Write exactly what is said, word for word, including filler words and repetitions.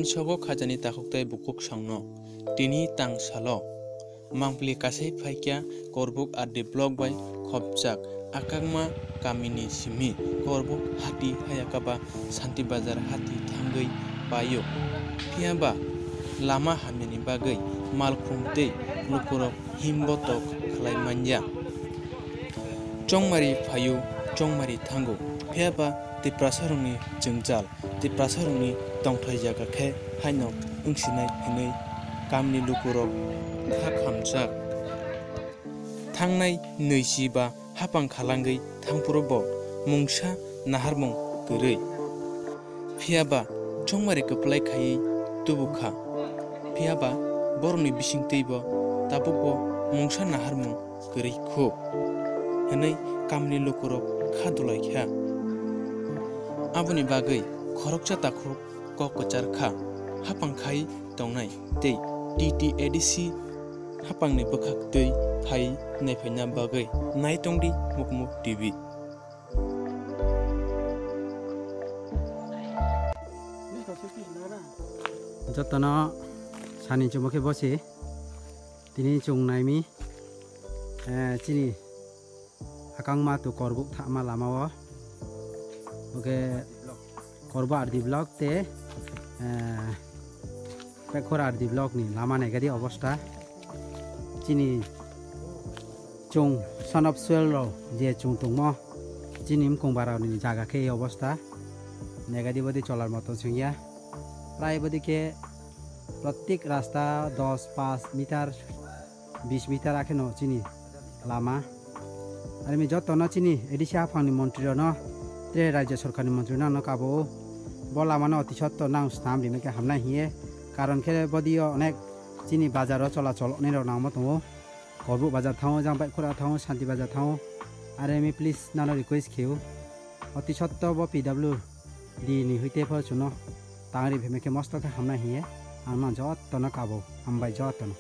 Sogo khajani takhuk tei bukhuk songno. Tini tang salo mangpili kasai phaikya Korbuk R D block bai khopjak Akangma kamini simi Korbuk hati hayakaba Santi Bazar hati thangwi paio. Phiyaba lama hamyani bagwi malkhung tei lukurok himbotok khlai manya. Chongmari phaio, chongmari thango, phiyaba Tiprasarokni jwngjal, Tiprasarokni tongthai jaga khe haino wngsinai hwnwi kamni lukurok kha khamjak. Thangnai nwichi ba hapang khalangwi thangphuru bo mungsa naharmung kwrwi. Phiyaba chongmari kwplai khaiwi tubu kha. Phiyaba borokni bisingtwibo tabukbo mungsa naharmung kwrwi khu, hwnwi kamni lukurok kha dulai kha. Aboni bagwi khoroksa takhuk kok kwchar kha, hapang khai tongnai tei T T A D C hapangni bwkhak twi phai naiphaina bagwi naitongdi Mukmuk T V. Jotono sani chumukhe bosi tini chung naimi, eh, chini Akangma to Korbuk thama lama o. Oke, Korbuk R D block te, eh, Pekhor R D block ni lama naigadi obosta. Chini chung son of soil rok je chung tongmo, chini mkong bara ni jaga khe ei obosta. Naigadi bodi cholar moto chwngya. Prai bodi khe protik rasta dos pas meter, bis meter akheno chini lama. Armi jotono chini A D C haphangni montrirokno, tere rajya sorkarni montrirokno ano kabo o. Bo lamano oti sotto nang swnam rimikhe hamnai hiye. Karon khe bodio onek chini bazaro cholachol onirok nangma tongo. Korbuk bazar thango, jang bai khura thango, Santi bazar thango. Armi please nano request kheo. Oti sotto bo P W D ni huite pho chuno tangri phemikhe mosto khe hamnai hiye. Ang nang jotono kabo, hambai jotono.